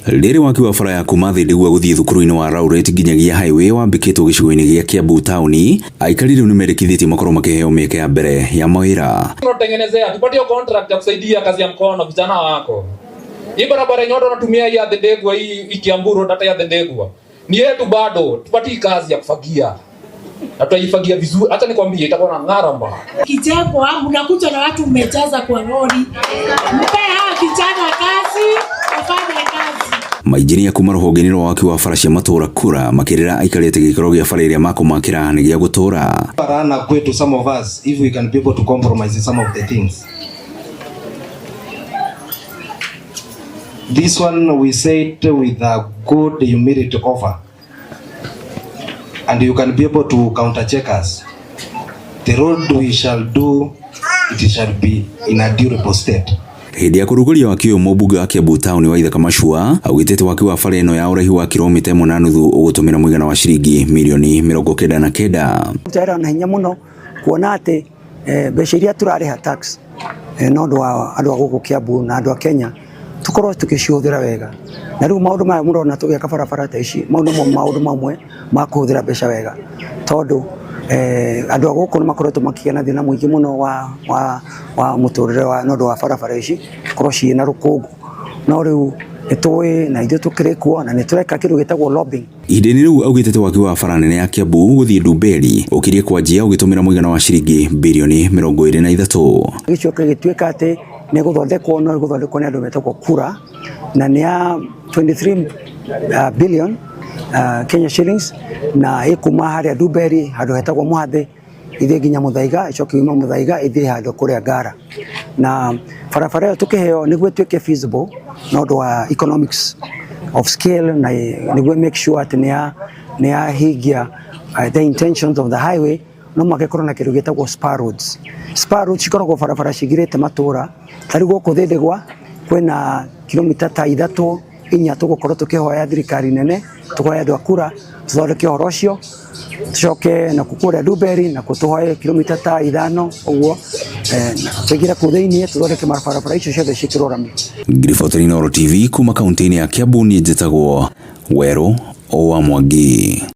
Rĩrĩ waki wa bara ya kuma Thindigua gũthiĩ thukuru-inĩ wa Rauret nginyagia highway wambĩkĩtwo gĩcigo-inĩ gĩa Kiambu taũni, aikari rĩu nĩmendekithĩtie makorwo makĩheo mĩeke ya mbere ya mawĩra. Tunatengenezea tupatie contract ya kusaidia kazi ya mkono vijana wako. Hii barabara yenye watu wanatumia hii ya Thindigua, hii Kiambu Road, hata ya Thindigua ni yetu bado, tupatie kazi ya kufagia na tutaifagia vizuri. Hata nikwambie itakuwa na ng'ara mbaya. Kijengwa mnakuja na watu mmejaza kwa lori, mpe hawa vijana kazi wafanye kazi. Mainjinia kuma rũhonge-inĩ rwa waki wa bara cia matũra KURA makĩrĩra aikari atĩ gĩikaro gĩa bara ĩrĩa makũmakĩra nĩ gĩa gũtũra. Rana kwetu, some of us, if we can be able to compromise in some of the things. This one we said with a good humility offer, and you can be able to counter check us. The road we shall do, it shall be in a durable state. Hĩndĩ ya kũrugũria waki ũyũ, mũmbunge wa Kiambu taũni Waithaka Machua augĩte atĩ waki wa bara ĩno ya ũraihu wa kilomita 1.5 ũgũtũmĩra mũigana wa ciringi mirioni 99. Wĩra na hinya mũno kuona atĩ mbeca iria tũrarĩha tax no ũndũ wa andũ a gũkũ Kiambu na andũ a Kenya tũkorwo tũgĩcihũthĩra wega. Na rĩu maũndũ maya mũrona tũgĩaka barabara ta ici, mau nĩmo maũndũ mamwe ma kũhũthĩra mbeca wega, tondũ andũ a gũkũ nĩ makoretwo makĩgĩa na thĩna mũingĩ mũno wa mũtũrĩre wa nĩ ũndũ wa barabara ici gũkorwo ciĩna rũkũngũ. No rĩu nĩ tũĩ na ithuĩ tũkĩrĩ kuo na nĩ tũreka kĩndũ gĩtagwo lobbying. Ihinda-inĩ rĩu augĩte atĩ waki wa bara nene ya Kiambu gũthiĩ Ndumberi ũkirie kwanjia ũgĩtũmĩra mũigana wa ciringi birioni 23. Gĩcoke gĩtuĩka atĩ nĩ gũthondekwo, no ĩgũthondekwo nĩ andũ metagwo KURA, na nĩ ya 23 billion Kenya shillings, na ĩkuma harĩa Ndumberi handũ hetagwo Mũhathĩ ithiĩ nginya Muthaiga, ĩcoke yume Muthaiga ithiĩ handũ kũrĩa Ngara. Na barabara ĩyo tũkĩheo nĩguo ĩtuĩke feasible na ũndũ wa economics of scale, na nĩguo make sure atĩ nĩ yahingia the intentions of the highway, no mũhaka ĩkorwo na kĩndũ gĩtagwo spur roads. Spur roads cikoragwo barabara cigirĩte matũra. Ta rĩu gũkũ Thindigua kwĩna kilomita ta 3 4 tũgũkorwo tũkĩhoya thirikari nene, tũhoe andũ a KURA tũthondeke ũhoro ũcio, tũcoke nakuo kũrĩa Ndumberi nakuo tũhoe kilomita ta 5 ũguo, tũingĩre kũu thĩiniĩ tũthondeke mabarabara icio ciothe ciĩkĩrwo rami. Ngiriboteri Inooro TV kuma kaunti-inĩ ya Kiambu, niĩ njĩtagwo Werũ wa Mwangi.